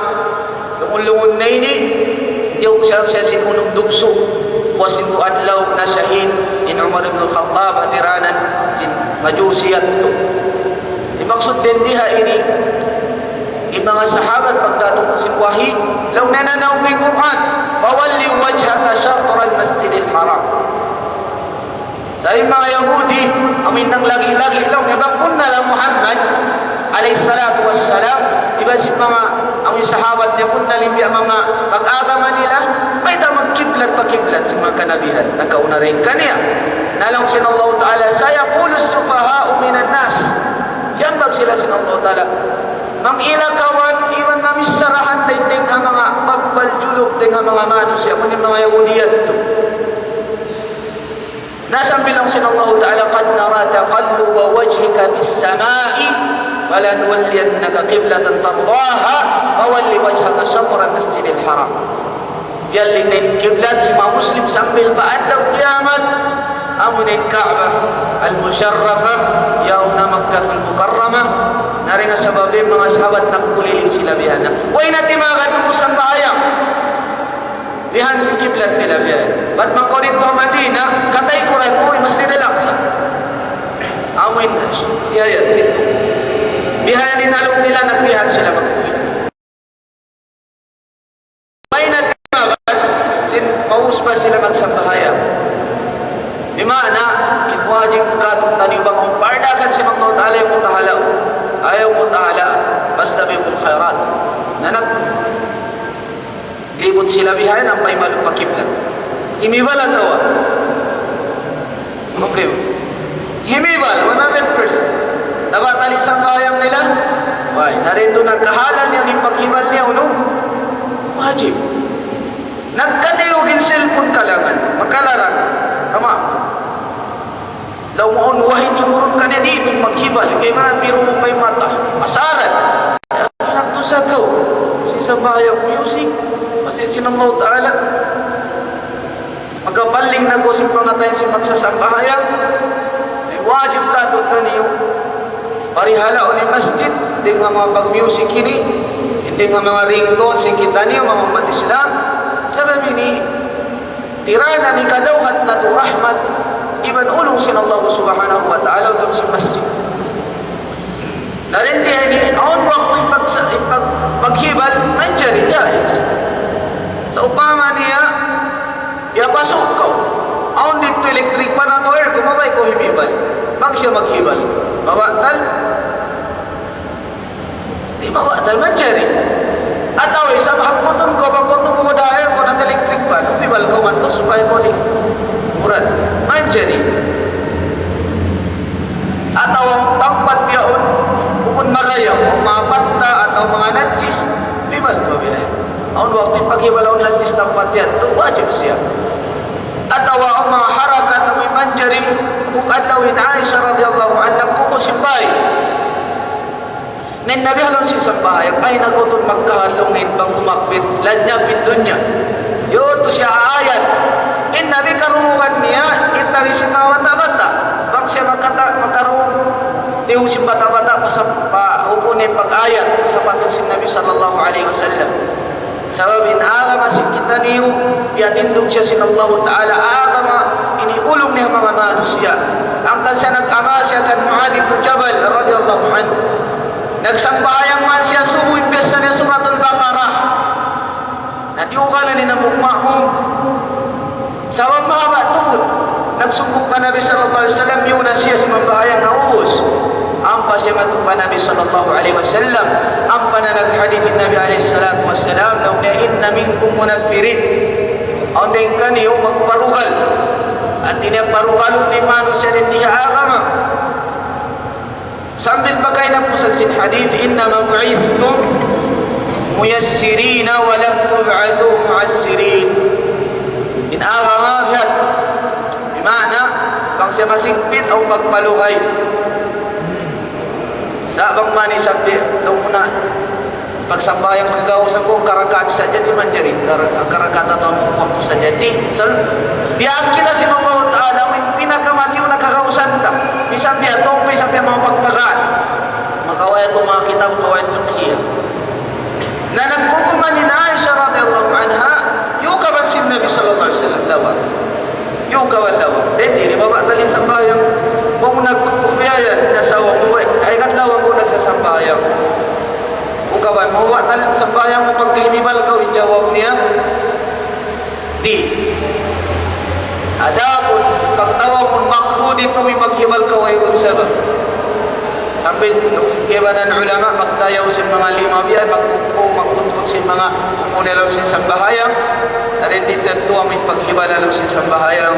lungun-lungun na ini, diyugsuan siya sin unum dugsu', puas sin tu adlaw na shahid in Umar ibn al-Khattab, ha diranan sin Majusi yadtu. In maksud dayn di ha ini, in manga sahabat pagdatung sin wahi, laung nila, nanaug in Qur'an, فول وجهك شطر المسجد الحرام. Sa' in manga Yahudi, amu in nanglagi-lagi, laung niya, bang bunnal hi Muhammad alayhi salatu wassalam, iban sin manga, amu in sahabat niya bunnal in biya' manga pag-agama nila, mayta' magkiblat pa kiblat sin manga kanabihan nakauna dayn kaniya. Na laung sin Allahu Ta'ala, سيقول السفهاء من الناس. Siyambag sila sin Allahu Ta'ala, mangilakawan, iban mamissarahan dayn, dayn ha manga babbal juluk, dayn ha manga manusiya', amu in manga Yahudi yadtu. Na sambil laung sin Allahu Ta'ala, قد نرى تقلب وجهك في السماء فلنولينك قبلة ترضاها فول وجهك شطر المسجد الحرام. Biyaliin in kiblat sin manga Muslim sambil pa adlaw kiyamat, amu in Ka'bah al-Musharrafah, yaun ha Makkatul Mukarramah. Na dayn ha sabab in manga sahabat nagkuliling sila biya' na. Way na timagad, ubus sambahayang. Bihan sin kiblat nila biya' yan. Bat bang kaw didtu ha Madina, kataykuran mu in Masjid al-Aqsa. Amu in, biya' yan didtu. Bihan in alum nila, nagbihan sila magkuy. Way na timabat, sin maus pa sila magsambahayang. Di' maana, in wajib katu' taniyu bang pardakan sin Allah Ta'ala, ayaw mu tahala'. Ayaw mu tahala'. Fastabiqul khairat. Na nag- Libut sila bihayan, ampa imalu pa kiblat. Himibal atawa? Okay. Himibal, one hundred percent. Nabatal in sambahayang nila? Way, na dayn duun ha kahalan niya in paghibal niya, unu? Wajib. Nagkatiyug in cellphone kalangan, makalarang. Tama. Laung mu awn wahi timurun kaniya, di' tuud maghibal. Kay mana biru mu pa in mata. Asaran. Nagdusa kaw. Sin sambahayang music. Masi sin Allah Ta'ala. Makapaling na kaw sin pangatayan sin magsasambahayang. Ay wajib katu' taniyu. Parihalaun in masjid. Dayn ha manga pag-music ini. Dayn ha manga ringtone sin kitaniyu, manga ummat Islam. Sabab ini, tiranan hikadawhat natu' rahmat, Iban ulung sin Allah Subhanahu wa Ta'ala, ulung sin masjid. Na dayn di ini, awn waktu in pag-, in pag-, paghibal, manjari, jaiz. Sawpama niya, ya pasuk kaw. Awn didtu electric fan atawa aircon, mabaya' kaw hibibal. Bang siya maghibal. Mabatal? Di' mabatal, manjari. Atawa isab hangkutun kaw, hangkutun mu da aircon atawa electric fan, hibibal kaw man tu supaya kaw di' murad. Manjari. Atawa tampat yaun, bukun marayaw, manga patta' atawa manga najis, hibibal kaw biya' yan. Awn waktu in paghibal awn najis tampat yadtu, wajib siya. Atawa awn manga harakat amu in manjari, bukun laung hi Aisha radiyallahu anha, kuku sin bay. Na in Nabi ha lawm sin sambahayang, ay, nakutun magkahalung in bang tumakbir, lanyap in dunya. Yadtu siya aayat. In Nabi karungugan niya, in tangis sin manga bata'-bata'. Bang siya makata-, makarung, tiyu sin bata'-bata', pasap-, pa, upu niya in pag-ayat, sapatun sin Nabi sallallahu alayhi wasallam. Sabab in agama sin kitaniyu, piyatindug siya sin Allahu Ta'ala, agama ini ulung niya ha manga manusiya'. Hangkan siya nag-ama siya kan Muadh ibn Jabal radiyallahu anhu. Nagsambahayang man siya subu, in biyassa niya Suratul Baqarah. Na diyugalan in hambuuk ma'mum. Sabab mahaba' tuud. Nagsunggup pa Nabi sallallahu alayhi wasallam, miyuna siya simambahayang naubus. Ampa siya madtu pa Nabi sallallahu alayhi wasallam. Ampa na naghadith in Nabi alayhi salatu wassalam, laung niya, إن منكم منفرين. Awn dayn kaniyu magparugal. Hāti niya parugalun in manusiya' dayn di ha agama. Sambil pa kahinapusan sin hadith, إنما بعثتم ميسرين ولم تبعثوا معسرين. In agama biya' ha yan. Bima'na, bang siya masigpit, awn pagpaluhay. Sa' bang mani sambil, laung mu na, pagsambahayang kagausan ku, hangka rakaat sadja di' manjari, hangka ra-, hangka rakaat atawa hangka waktu sadja di'. Sal-, biya' kita sin Allah Ta'ala, in pinakamatiyu na kagausan ta. Misan biya' tong, misan biya' manga pagpagaan. Makawayat manga kitab, makawayat fiqhiyah. Na nagkukuman in Aisha radiyallahu anha, yukaban sin Nabi sallallahu alayhi wasallam lawang. Yukaban lawang. Dayn di, di' mabatal in sambahayang. Bang nagkuku biya' yan, nasawa mu, ay, ay, kat lawang ku nagsasambahayang. Ukaban, mabatal sambahayang mu pagka hibibal kaw, in jawab niya, di'. Adapun pagtawagun makruh didtu, in maghibal kaw wayruun sabab. Sambil laung sin kaibanan ulama, magtayaw sin manga lima biya' yan, magkuku, magkutkut sin manga kuku nila sin sambahayang. Dayn di yadtu amu in paghibal ha lawm sin sambahayang.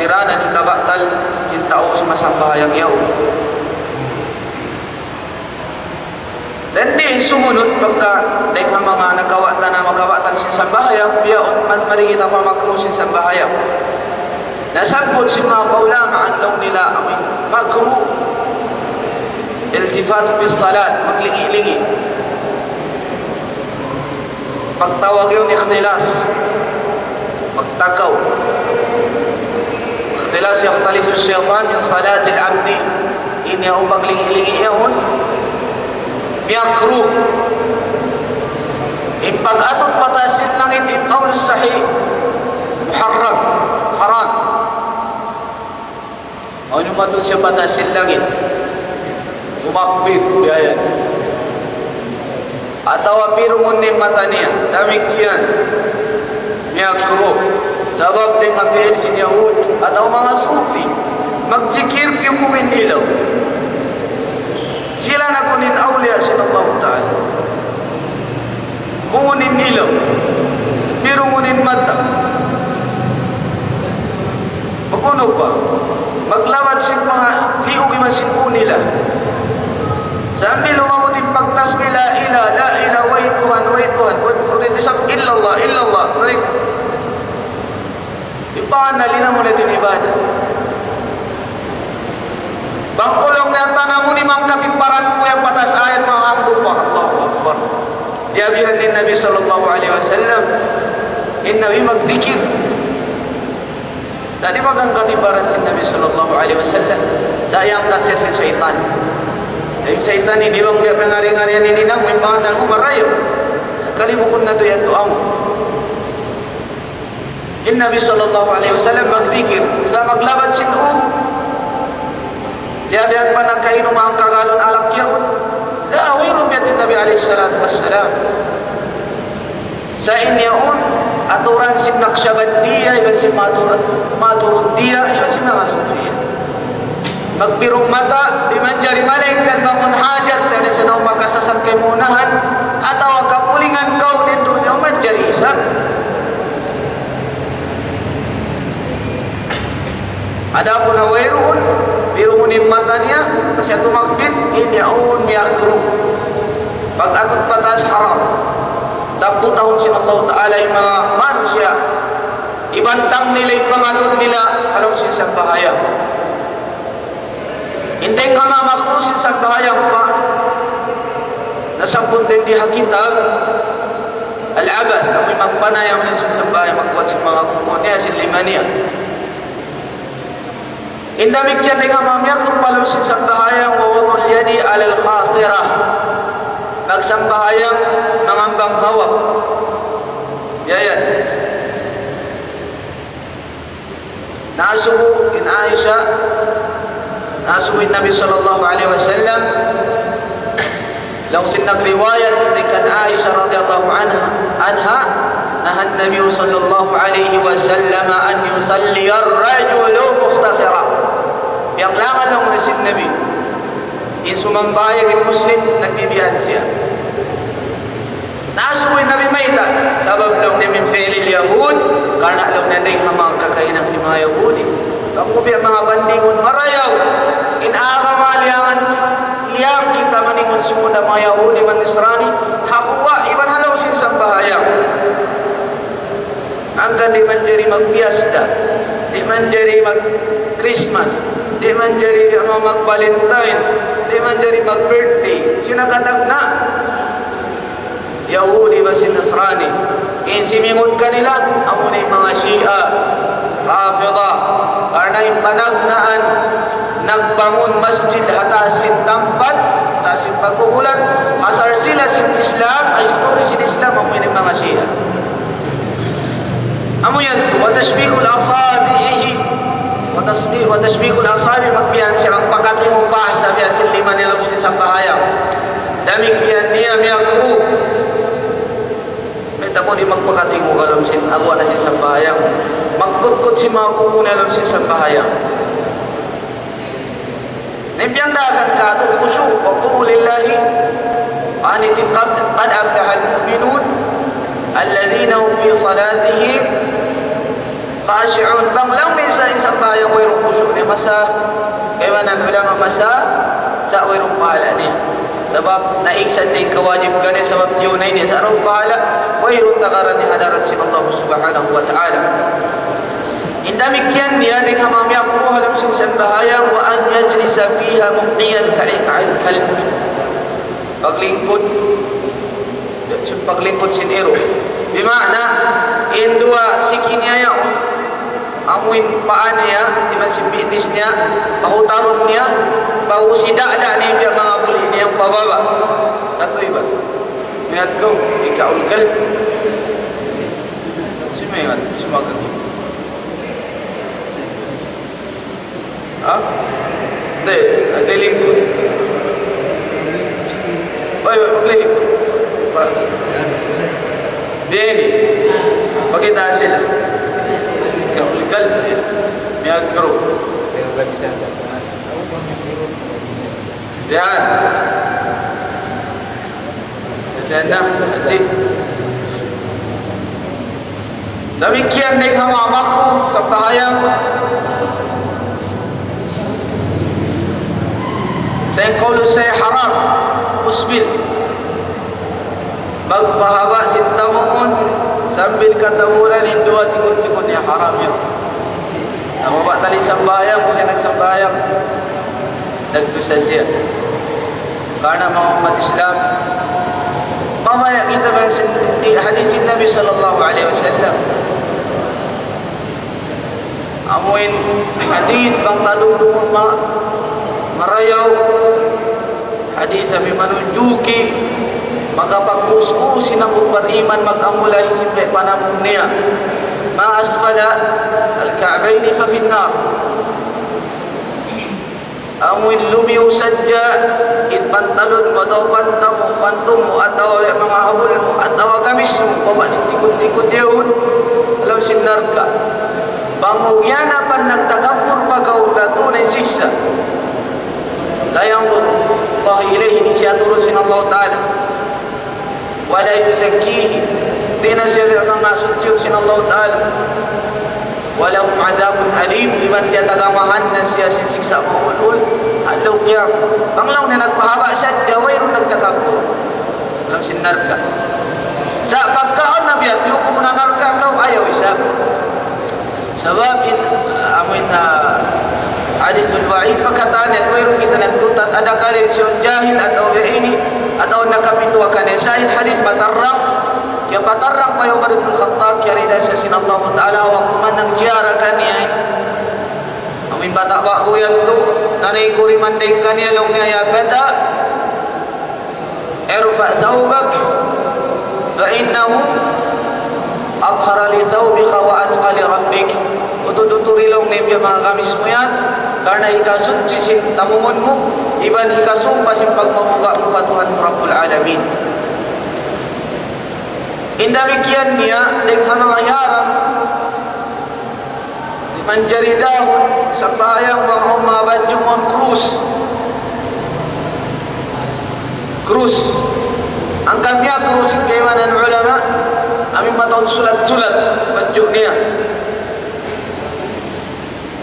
Di' na hikabatal sin tau sumasambahayang yaun. Dayn di in sumunud pagka dayn ha manga nakawa' ta na makabatal sin sambahayang, biya' man mari kita pa makruh sin sambahayang. Nasabbut sin manga kaulamaan laung nila amu in makruh, التفات في الصلاة, maglingi'-lingi'. Pagtawag yaun ikhtilas. Pagtakaw. اختلاس يختلس الشيطان من صلاة العبد. Ini awn paglingi'-lingi' yaun. Miyakruh. In pag-atud pataas sin langit, in qawl sahih, muharram. Haram. Awn umatud siya pataas sin langit. Tumakbir, biya' yan. Atawa pirungun in mata niya, damikkiyan. Miyakruh. Sabab dayn ha fi'il sin Yahud, atawa manga sufi. Magjikir, piyungun in ilaw. Sila na kunu' in awliya sin Allah Ta'ala. Bungun in ilaw. Pirungun in mata. Pag-unu pa? Maglawat sin manga liug iban sin ū nila. Sambil umabut in pagtasbih, la ilaha, la ilaha, way Tuhan, way Tuhan. Way, way isab, illallah, illallah. Way. Di' pa nga nalina mu na in ibadat. Bang kulung niya tana mu ni mangkatimbaran ku yan pataas ayat manga hambuuk pa. Allahu Akbar. Diyabihan ni Nabi sallallahu alayhi wasallam. In Nabi magdikir. Sa' di' magkatimbaran sin Nabi sallallahu alayhi wasallam. Sa' iyangkat siya sin saytan. Sa' in saytan ini, bang biya' pangari-ngarian ini na, in pangannal mu marayaw. Sakali bukun na tuud yadtu amu. In Nabi sallallahu alayhi wasallam magdikir sa' maglabad sin u. Liyabihan pa nagkainum hangka galun alak yaun. La, wayruun biya' sin Nabi alayhi salatu wassalam. Sa' in yaun, aturan sin Naqshabandiyya, iban sin Matur-, Maturidiyya, iban sin manga Sufiya. Magpirung mata, di' manjari malaingkan bang awn hajat, dayn ha sanaw makasasat kaymu unahan, atawa kapulingan kaw, di' duun manjari isab. Adapun ha wayruun, pirungun in mata niya, kasi atu magbit, in yaun miyakruh. Pag-atut pataas haram. Sabbut tahun sin Allah Ta'ala in manga manusiya'. Ibantang nila in pangatut nila, ha lawm sin sambahayang. In dayng ha manga makruh sin sambahayang pa, nasabbut dayn di ha kitab Al-Abath, amu in magpanayam dayn sin sambahayang, magbuwat sin manga kuku' niya, sin lima niya. In damikkiyan dayng ha manga miyakruh pa lawm sin sambahayang, ووضع اليد على الخاصرة. Magsambahayang mangambang hawak. Yan yan. Nasubu in Aisha, nasubu in Nabi sallallahu alayhi wasallam, laung sin nagriwayat dayn kan Aisha radiyallahu anha, anha, نهى النبي صلى الله عليه وسلم أن يصلي الرجل مختصرا. Biyanglangan laung sin Nabi, in sumambahayang in Muslim, nagbibihan siya. Nasubu in Nabi mayta', sabab laung niya من فعل اليهود, karna' laung niya dayng ha manga kakahinang sin manga Yahudi. Bang mu biya' manga bandingun marayaw, in agama liyangan, liyang kita maningun sumunda manga Yahudi, manga Nasrani, ha guwa' iban ha lawm sin sambahayang. Hangkan di' manjari magpiyasta, di' manjari mag-Christmas, di' manjari mag-Valentine, di' manjari mag-birthday. Sin nakatagna', Yahudi iban sin Nasrani. In simingun kanila, amu na in manga Shia, Rafida. Karna' in panagnaan, nagbangun masjid ha taas sin tampat, taas sin pagkubulan, ha sarsila sin Islam, ha history sin Islam, amu in manga Shia. Amu yan, وتشبيك أصابعه. وتشبي-، وتشبيك الأصابع, magbihan siya, magpakatingu pa, sabihan sin lima niya ha lawm sin sambahayang. Damikkiyan niya miyakruh. Mayta' kaw di' magpakatingu ha lawm sin, ha guwa' na sin sambahayang. Magkutkut sin manga kuku' niya ha lawm sin sambahayang. Na in piyangdaakan katu' khushu', وقوموا لله قانتين, قد، قد أفلح المؤمنون الذين هم في صلاتهم خاشعون. Bang laung niya sa' in sambahayang wayruun khushu' niya, masa, kaibanan ulama masa, sa' wayruun pahala' niya. Sabab naiksan niya in kawajib kaniya, sabab tiyunay niya, sa' wayruun pahala', wayruun takaran niya ha hadarat sin Allah Subhanahu wa Ta'ala. In damikkiyan niya, dayng ha manga miyakruh ha lawm sin sambahayang, وأن يجلس فيها مقعيا كإيقاع الكلب. Paglingkud, paglingkud sin iru. Bima'na, in duwa siki niya yaun, amu in paa niya, iban sin bitis niya, pahutarun niya, pag'ubus dada' niya, biya' manga buli' niya pa baba'. Katu' iban. Mayta' kaw, إيقاع الكلب. Simayat, sumagat. Ha? Di', di' lingkud. Oy, oy, paglilingkud. Pa-, biya' ini. Pakita' sila. Ikaw, ikaw, miyakruh. Yan. Yan na, ati. Damikkiyan dayng ha manga makruh sambahayang. Sa' in kaul sa' haram, musbil. Magpahaba' sin tamuun, sambil katamuran in duwa tikud-tikud niya, haram yan. Namaba' tali sambahayang, siya nagsambahayang. Nagdusa siya. Karna' manga ummat Islam, mabaya' kita bang sin, di hadith Nabi sallallahu alayhi wasallam. Amu in hadith bang tadungdungun ma-, marayaw. Hadith amu in manunjuki, makapag'us-us in hambuuk bariman, mag-amula in simba' panamung niya. ما أسفل الكعبين ففي النار. Amu in lumiyu sadja in pantalun mu atawa pantu mu, pantu mu atawa manga habul mu atawa gamis mu, baba' sin tikud-tikud yaun, ha lawm sin narka'. Bang mu giyanapan nagtakabbur pa kaw, datu na in siksa'. لا ينظر الله إليه, di' siya turun sin Allah Ta'ala. ولا يزكيهم, di' na siya mangasuchi sin Allah Ta'ala. ولهم عذاب أليم, iban tiyatagamahan na siya sin siksa' maulul ha adlaw qiyamah. Bang laung niya nagpahaba' sadja, wayruun nagtakabbur. Lawm sin narka'. Sa' pagkaun na biya' yan, hukum na narka' kaw, ayaw isab. Sabab in, amu in, ah, hadithul wa'id, pagkataan niya, wayruun kita nagtutat, adakala siya jahil atawa biya' ini, atawa nakapituwa kaniya. Sa' in hadith matarrang, kiyapatarrang pa hi Umar ibn Khattab, kiyarida siya sin Allah Ta'ala, waktu man nagziyara kaniya, amu in bata' ba'gu yadtu, nanay kuri manday kaniya, laung niya, يا فتى، ارفع ثوبك فإنه أطهر لثوبك وأتقى لربك. Utud-utud, laung niya, in manga gamis mu yan, karna' hikasuchi sin tamungun mu, iban hikasumpa sin pagmabuga' mu pa Tuhan mu Rabbul Alamin. In damikkiyan niya, dayn ha manga hiyaram, manjari dahun, sambahayang bang awn mabadju' awn krus. Krus. Hangkan niya krus in kaibanan ulama, amu in mataud sulat-sulat, badju' niya.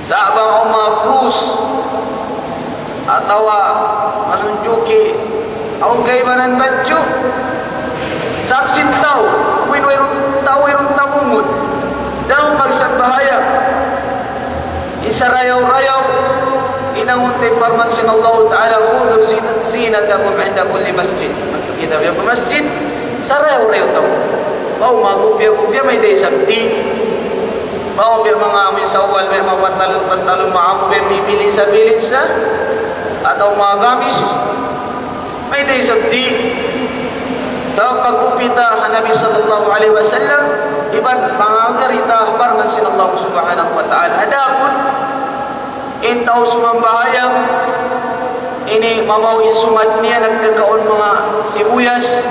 Sa' bang awn manga krus, atawa manunjuki awn kaibanan badju'. Sabab sin tau, amu in wayruun tau, wayruun tamungun. Dayn ha magsambahayang, in sarayaw-rayaw, hinangun ta in parman sin Allah Ta'ala, خذوا زين-، زينتكم عند كل مسجد. Madtu kita biya' pa masjid, sarayaw-rayaw ta. Bang awn manga kupiya-kupiya, mayta' isab di'. Bang awn biya' manga amu in sawal, biya' manga pantalun-pantalun, manga amu biya' bilinsa-bilinsa, atawa manga gamis, mayta' isab di'. Sabab pagkupi ta ha Nabi sallallahu alayhi wasallam, iban pangagad ta ha parman sin Allah Subhanahu wa Ta'ala. Adapun in tau sumambahayang, ini mabaw in sumat niya nagkakaun manga sibuyas,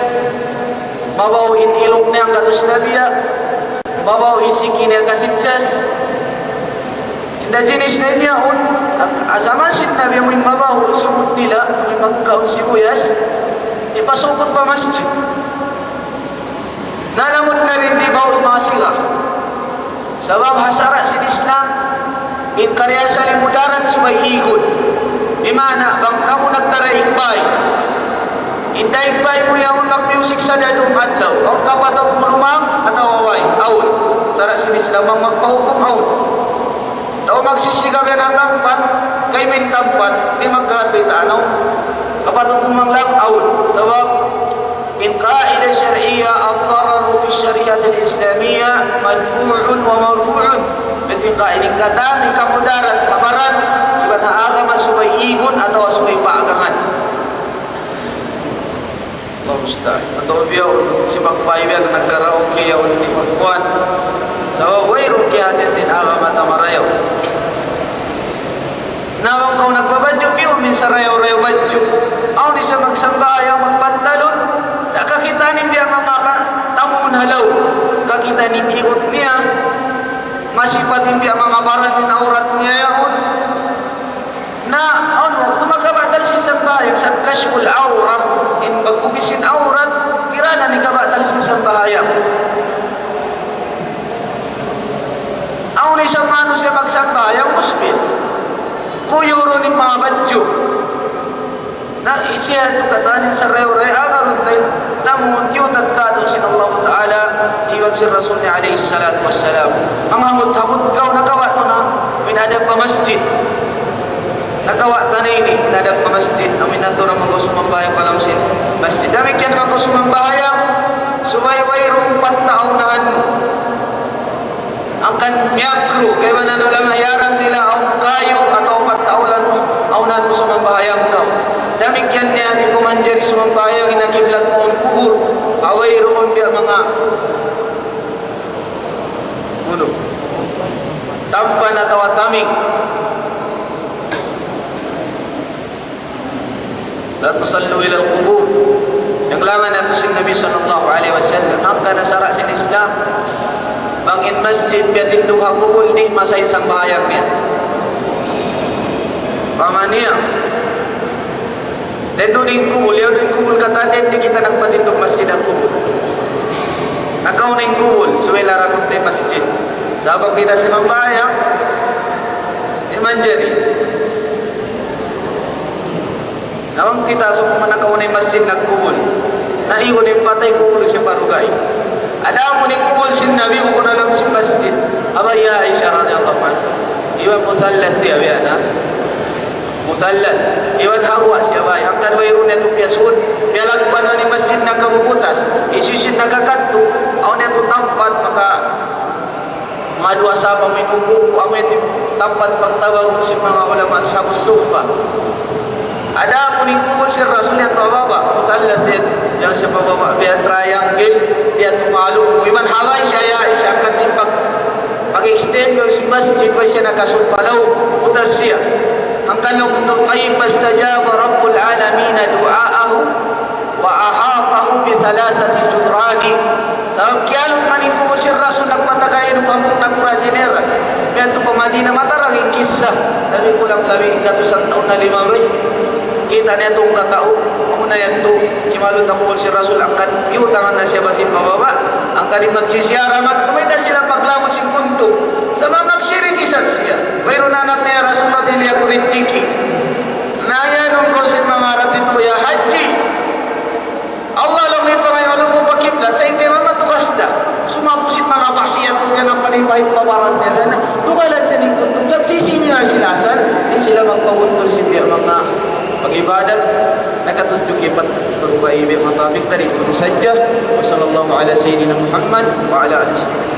mabaw in iluk niya katus tabiya', mabaw in siki niya kasidsas. Inda jinis na ini yaun, ha jaman sin Nabi amu in mabaw in sumut nila, amu in magkaun sibuyas, hipasukut pa masjid. Na lamud na dayn di baw masiga. Sabab ha sara' sin Islam, in karna' asal in mudarat subay igun. Bima'na, bang kamu nagtara igbay. In daig bay mu yaun magpiusik sadja dum adlaw. Awn kapatut mu lumang atawa way. Awn. Sara' sin Islam bang magpahukum awn. Tau magsisiga biya' na tampat, kaymu in tampat, di' magkahati ta, unu? Kapatut mu manglang awn. Sabab, in qaida shar'iyya, الضرر في الشريعة الإسلامية مدفوع ومرفوع. Biya' ha ini katan, in kamudarat, ha baran, iban ha agama subay igun atawa subay paagangan. Allahu musta'an. Atawa biya' sin magbay biya' nagkaraoke yaun di' magkuan. Sabab wayruun kiyahatihan sin agama ta marayaw. Na bang kaw nagbabadju', biya' minsan rayaw-rayaw badju'. Awn isab magsambahayang magpantalon, sa' kakitaan in biya' manga pa-, tamungun ha lawm. Kakitaan in igut niya, masipat in biya' manga baran in awrat niya yaun. Na, awn waktu makabatal sin sambahayang, sabab kashful awrah, in pagbugis sin awrat, kira na hikabatal sin sambahayang. Awn isab manusiya' magsambahayang musbil. Kuyurun in manga badju'. Na, siya yadtu katan in sarayaw-rayaw agarun ta in tamungun tiyutat kātu' sin Allah Ta'ala, iban sin Rasul niya alayhi salatu wassalam. Manghamut-hamut kaw, nakawa' mu na, amu in adab pa masjid. Nakawa' ta na ini, in adab pa masjid. Amu in aturan bang kaw sumambahayang pa lawm sin masjid. Damikkiyan bang kaw sumambahayang, subay wayruun patta' ha unahan mu. Hangkan miyakruh, kaibanan ulama hiyaram nila awn kayu atawa patta' ha unahan, ha unahan mu sumambahayang kaw. Damikkiyan niya di' kaw manjari sumambahayang in ha kiblat mu awn kubul, wayruun biya' manga, unu, Tampan atawa taming. لا تصلوا إلى القبور. Hangkan laung natu' sin Nabi sallallahu alayhi wasallam, hangkan sara' sin Islam, bang in masjid piyatindug ha kubul, di' masah in sambahayang niya. Pamaniya. Dayn duun in kubul, yaun in kubul katan, dayn di' kita nagpatindug masjid ha kubul. Nakauna in kubul, subay laragun ta in masjid. Sabab kita simambahayang, di' manjari. Laung kita, sawpama nakauna in masjid nagkubul. Na igun in patay, kubul siya pa dugaing. Adapun in kubul sin Nabi, bukun ha lawm sin masjid. Aba, ya Aisha radiyallahu anha. Iban muthallat siya, biya' na. Muthallat. Iban ha guwa' siya bay. Hangkan wayruun niya tu piyasuud. Piyalagguan niya in masjid nakabubutas. Hisiyu-siyu in nakakadtu. Awn niya tu tampat maka maduwa sab amu in upu-upu, amu in tampat pagtawagun sin manga ulama ashabus suffa. Adapun in kubul sin Rasul yan pa baba', muthallat yan, yan siya pa baba', biya' triangle, biya' tumalog, iban ha bay siya, ya, siya kan in pag-, pag-extend yun sin masjid, way siya nakasud pa lawm, butas siya. Hangkan laung Ibnul Qayyim, فاستجاب رب العالمين دعاءه وأحاطه بثلاثة جدران. Sabab kiyalut man in kubul sin Rasul, nagpatagay in hambuuk nakura' jinera. Biya' tu pa Madina, matarang in kissa. Labi kulang labi gatusan tahun na limabay. Kita' niya tu in katau. Amu na yan tu, kimalut in kubul sin Rasul, hangkan iyutangan na siya basin pababa'. Hangkan in magsisiyara, magkumayta sila paglamud sin kuntum. Sabab magsirik isab siya. Wayruun anak niya, "Ya Rasulullah, dihili aku rijiki'." Na yan, ungkul sin manga Arab ditu, ya Haji. Allah laung niya, pangayuan ku pa kiblat, sa' in kaymu matugas da. Sumapu sin manga maksiyat, tuud yan in panipahit pa baran niya. Na, dugalan sin in kuntum, sabab sisiminar sila asal, di' sila magpabuntul sin biya' manga pag-ibadat, nakatudju kipat, baru ba ibi matabik tadi, itu saja. وصلى الله على سيدنا محمد وعلى آله وصحبه.